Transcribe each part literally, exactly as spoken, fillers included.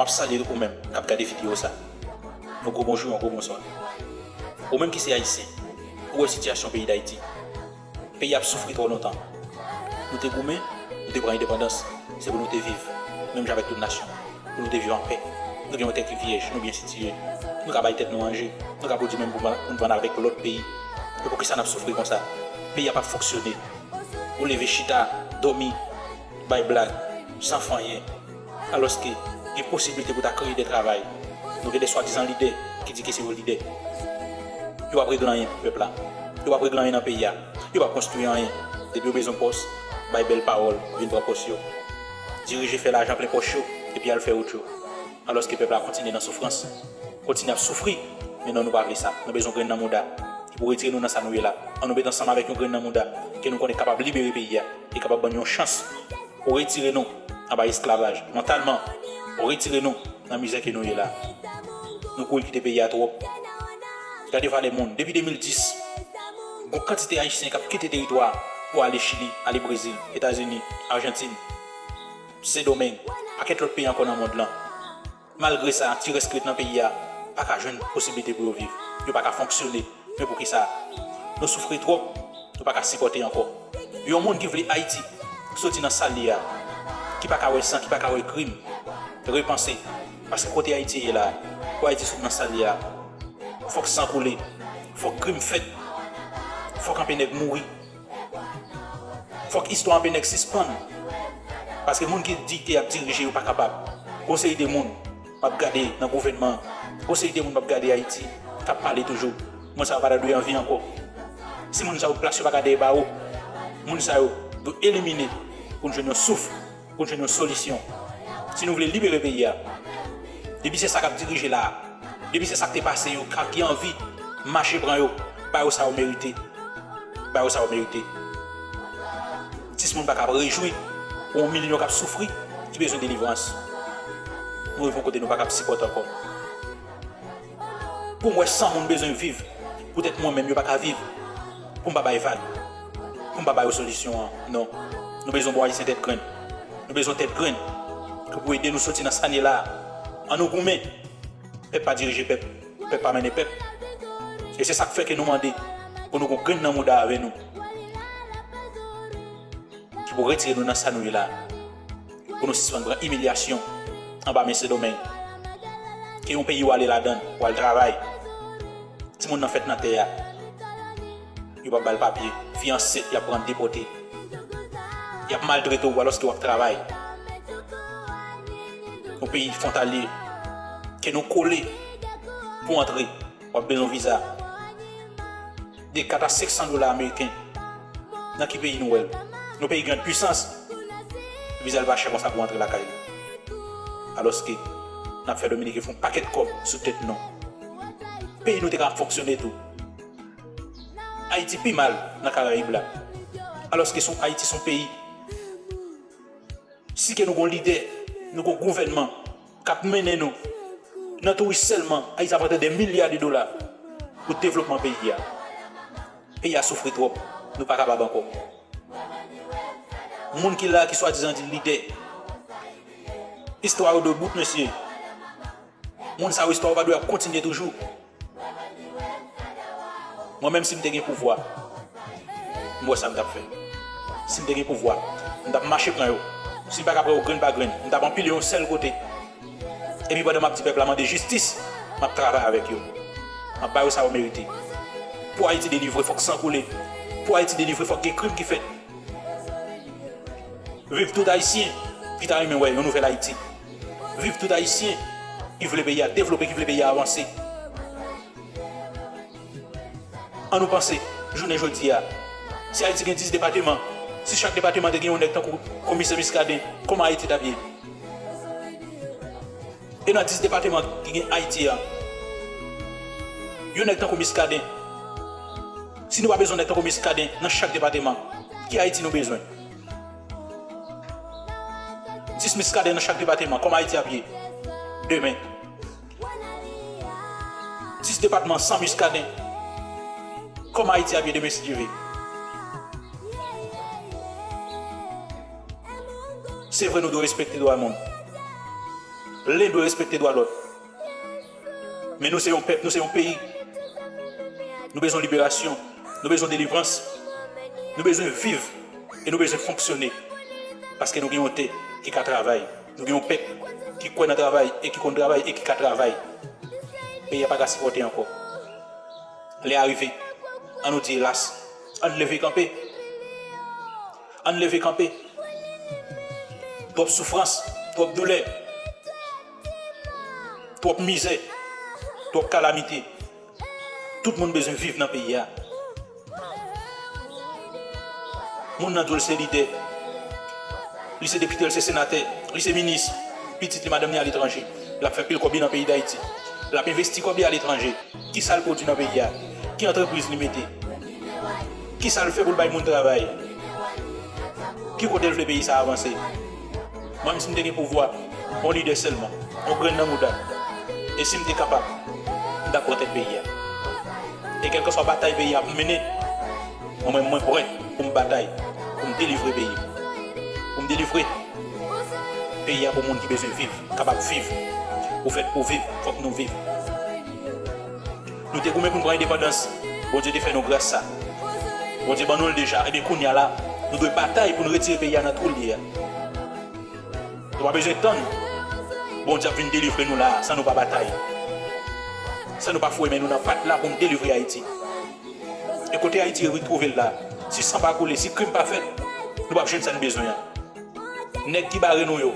M ap salye ou menm k ap gade videyo sa. Yon gwo bonjou, yon gwo bonswa. Ou menm ki se Ayisyen, ou wè sitiyasyon peyi Dayiti. Peyi a ap soufri twò lontan. Nou te goumen, nou te pran endepandans. Se pou nou te viv menm jan avèk tout nasyon. Pou nou te viv anpè. Nou gen yon tè ki vyèj, nou byen sitiye. Nou ka bay tèt nou manje. Nou ka pwodui menm pou n vann avèk lòt peyi. E poukisa n ap soufri konsa? Peyi a p ap fonksyone. Ou leve chita, dòmi, bay blag, san fè anyen. Alòske gen posiblite pou ta kreye de travay. Nou gen de swadizan lidè ki di ke se yo lidè. Yo p ap regle anyen pou pèp la. Yo p ap regle anyen nan peyi a. Yo p ap konstwi anyen. Depi yo bezwen pòs, bay bèl pawòl, vin pran pòs yo. Dirije fè lajan plen pòch yo, epi al fè wout yo. Alòske pèp la kontinye nan soufrans, kontinye ap soufri. Men non, nou pa vle sa. Nou bezwen grenn nan mouda ki pou retire nou nan sa nou ye la. Ann nou met ansanm avèk yon grenn nan mouda ke nou konnen kapab libere peyi a e kapab ban nou yon chans pou retire nou anba esklavaj mantalman, pou retire nou nan mizè ke nou ye la. Nou kouri kite peyi a twòp. Gade valè moun. Depi de mil dis, gon kantite Ayisyen k ap kite teritwa pou ale Chili, ale Brezil, Etazini, Ajantin, Sendomeng, pakèt lòt peyi ankò nan mond lan. Malgre sa, ti rès ki ret nan peyi a pa ka jwenn posiblite pou yo viv. Yo pa ka fonksyone. Men poukisa? Nou soufri twòp, nou pa ka sipòte ankò. Yon moun ki vle Ayiti soti nan sa l ye a, ki pa ka wè san, ki pa ka wè krim, repanse. Paske kote Ayiti ye la, pou Ayiti sot nan sa l ye a, fòk san koule, fòk krim fèt, fòk anpe nèg mouri. Fòk istwa anpe nèg sispann. Paske moun ki di ke y ap dirije yo pa kapab. Gon seri de moun m ap gade nan gouvènman an. Gon seri de moun m ap gade Ayiti k ap pale toujou. Moun sa yo pa ta dwe anvi ankò. Si moun sa yo plas yo pa ka dèyè bawo, moun sa yo dwe elimine pou n jwenn yon souf, pou n jwenn yon solisyon. Si nou vle libere peyi a, depi se sa k ap dirije la a, depi se sa k te pase yo, k ap gen anvi mache pran yo, ba yo sa yo merite. Ba yo sa yo merite. Timoun pa ka ap rejwi pou yon milyon k ap soufri, ki bezwen delivrans. Nou rive yon kote nou pa ka ap sipòte ankò. Pou m wè san moun bezwen viv, poutèt mwen menm yo pa ka viv, pou m pa bay vag, pou m pa ba yo solisyon an, non. Nou bezwen bon Ayisyen tèt grenn. Nou bezwen tèt grenn ki pou ede nou soti nan sa n ye la a. Ann nou goumen. Pèp pa dirije pèp. Pèp pa mennen pèp. E se sa k fè ke nou mande pou nou gon grenn nan mouda avè nou, ki pou retire nou nan sa nou ye la, pou nou sispann pran imilyasyon anba men Sendomeng. Ke yon peyi w ale ladan l, w al travay, timoun nan fèt nan tè a, yo p ap ba l papye, fi ansent, y ap pran depòte, y ap maltrete w alòske w ap travay. Yon peyi fwontalye, ke nou kole pou antre. W ap bezwen viza. De kat a senk san dola ameriken. Nan ki peyi nou wè l? Yon peyi grann pwisans. Viza l pa chè konsa pou antre lakay li. Alòske, n ap fè Dominiken fè yon pakèt kòb sou tèt nou. Peyi nou te ka fonksyone tou. Ayiti pi mal nan Karayib la. Alòske se yon, Ayiti se yon peyi. Si ke nou gon lidè, nou gon gouvènman k ap mennen nou nan touris sèlman, Ayiti ap rantre de milya de dola pou devlopman peyi a. Peyi a soufri twòp, nou pa kapab ankò. Moun ki la, ki swadizan di lidè, istwa yo dwe bout, mesye. Moun sa yo, istwa yo pa dwe ap kontinye toujou. Mwen menm, si m te gen pouvwa, m wè sa m t ap fè. Si m te gen pouvwa, m t ap mache pran yo. Si m pa ka pran yo grenn pa grenn, m t ap anpile yon sèl kote. Epi pandan m ap di pèp la mande jistis, m ap travay avèk yo. M ap ba yo sa yo merite. Pou Ayiti delivre, fòk san koule. Pou Ayiti delivre, fòk gen krim ki fèt. Viv tout Ayisyen ki ta renmen wè yon nouvèl Ayiti. Viv tout Ayisyen ki vle peyi a devlope, ki vle peyi a avanse. Ann nou panse, jounen jodi a, si Ayiti gen dis depatman, si chak depatman te gen yon nèg tankou Komisè Muscadin, kòman Ayiti t ap ye? E nan dis depatman ki gen Ayiti a, yon nèg tankou Muscadin, si nou pa bezwen nèg tankou Muscadin nan chak depatman, ki Ayiti nou bezwen? Dis Muscadin nan chak depatman, kòman Ayiti ap ye demen? Dis depatman san Muscadin, kòman Ayiti ap ye demen si Dye vle? Se vre, nou dwe respekte dwa moun. Len dwe respekte dwa lòt. Men nou se yon pèp, nou se yon peyi. Nou bezwen liberasyon, nou bezwen delivrans, nou bezwen viv e nou bezwen fonksyone. Paske nou gen yon tè ki ka travay. Nou gen yon pèp ki kwè nan travay e ki konn travay e ki ka travay. Peyi a pa ka sipòte ankò. Lè a rive. Ann nou di elas. Ann leve kanpe. Ann leve kanpe. Twòp soufrans, twòp doulè, twòp mizè, twòp kalamite. Tout moun bezwen viv nan peyi a. Moun nan di w l se lidè. Li se depite, l se senatè, li se minis. Pitit li, madanm li aletranje. L ap fè pil kòb li nan peyi Dayiti. L ap envesti kòb li aletranje. Kisa l pwodui nan peyi a? Ki antrepriz li mete? Kisa l fè pou l bay moun travay? Ki kote l vle peyi sa a avanse? Mwen menm, si m te gen pouvwa, yon lidè sèlman, yon grenn nan mouda, e si m te kapab, m t ap pran tèt peyi a. E kèlkanswa batay peyi a ap mennen, mwen menm, mwen prè pou m batay, pou m delivre peyi m. Pou m delivre peyi a pou moun ki bezwen viv, kapab viv. Ou fèt pou viv, fòk nou viv. Nou te goumen pou n pran endepandans. Bondye te fè nou gras sa. Bondye ban nou l deja. Ebyen, kounye a la, nou dwe batay pou n retire peyi a nan twou l ye a. Nou pa bezwen tann Bondye ap vin delivre nou la a, san nou pa batay. San nou pa foure men nou nan pat la pou n delivre Ayiti. E kote Ayiti retwouve l la, si san pa koule, si krim pa fèt, nou p ap jwenn sa n bezwen an. Nèg ki bare nou yo,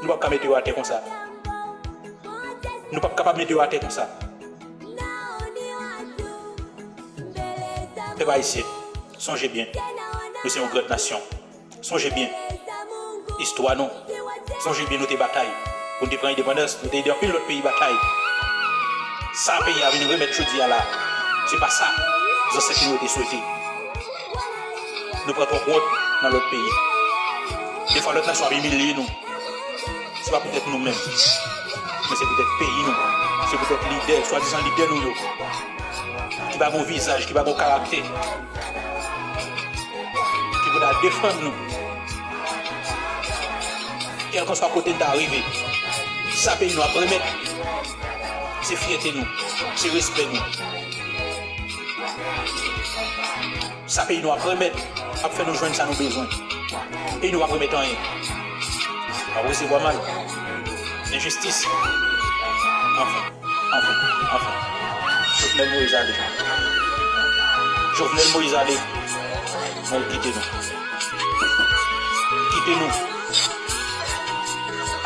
nou p ap ka mete yo atè konsa. Nou p ap kapab mete yo atè konsa. Pèp ayisyen, sonje byen, nou se yon grann nasyon. Sonje byen istwa nou. Sonje byen nou te batay. Pou n te pran endepandans, nou te ede anpil lòt peyi batay. Sa peyi a vin remèt jodi a la, se pa sa zansèt nou yo te swete. Nou pran twòp wont nan lòt peyi. Defwa lòt nasyon ap imilye nou. Se pa poutèt nou menm, men se poutèt peyi nou. Se poutèt lidè, swadizan lidè nou yo, ki pa gon vizaj, ki pa gon karaktè, ki pou ta defann nou. Kèlkanswa kote n ta rive, sa peyi nou ap remèt, se fyète nou, se respè nou. Sa peyi nou ap remèt, ap fè nou jwenn sa nou bezwen. Peyi nou p ap remèt anyen. W ap resevwa mal. Enjistis. Anfen, anfen, anfen. Jovenel Moïse ale. Jovenel Moïse ale. Mwen, l kite nou. Kite nou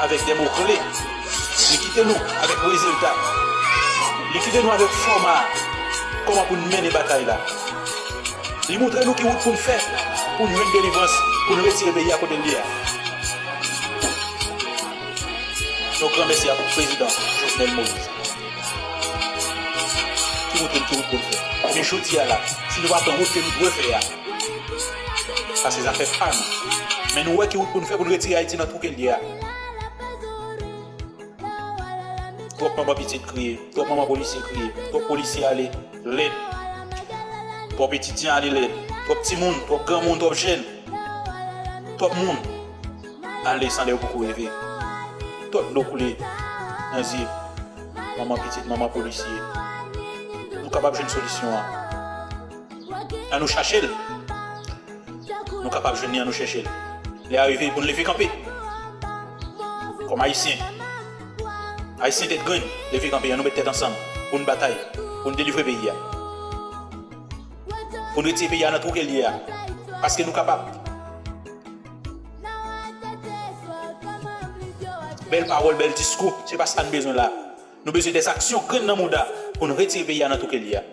avèk de mo kle. Li kite nou avèk rezilta. Li kite nou avèk fòma kòman pou n mennen batay la. Li montre nou ki wout pou n fè pou n jwenn delivrans, pou n retire peyi a kote l ye a. Yon gran mèsi a pou prezidan Jovenel Moïse ki montre n ki wout pou n fè. Men jodi a la, si nou pa pran wout ke nou dwe fè a, sa se zafè pa nou. Men nou wè ki wout pou n fè pou n retire Ayiti nan twou ke l ye a. Twòp manman pitit kriye, twòp manman polisye kriye, twòp polisye ale lèd, twòp etidyan ale lèd, twòp timoun, twòp granmoun, twòp jèn, twòp moun ale san lè yo poko rive. Twòp dlo koule nan zye manman pitit, manman polisye. Nou kapab jwenn solisyon an. An nou chache l. Nou kapab jwenn li an nou chèche l. Lè a rive pou n leve kanpe. Kòm Ayisyen, Ayisyen tèt grenn, leve kanpe, an nou met tèt ansanm pou n batay, pou n delivre peyi a. Pou n retire peyi a nan twou ke l ye a. Paske nou kapab. Bèl pawòl, bèl diskou, se pa sa n bezwen la. Nou bezwen dèzaksyon grenn nan mouda pou n retire peyi a nan twou ke l ye a.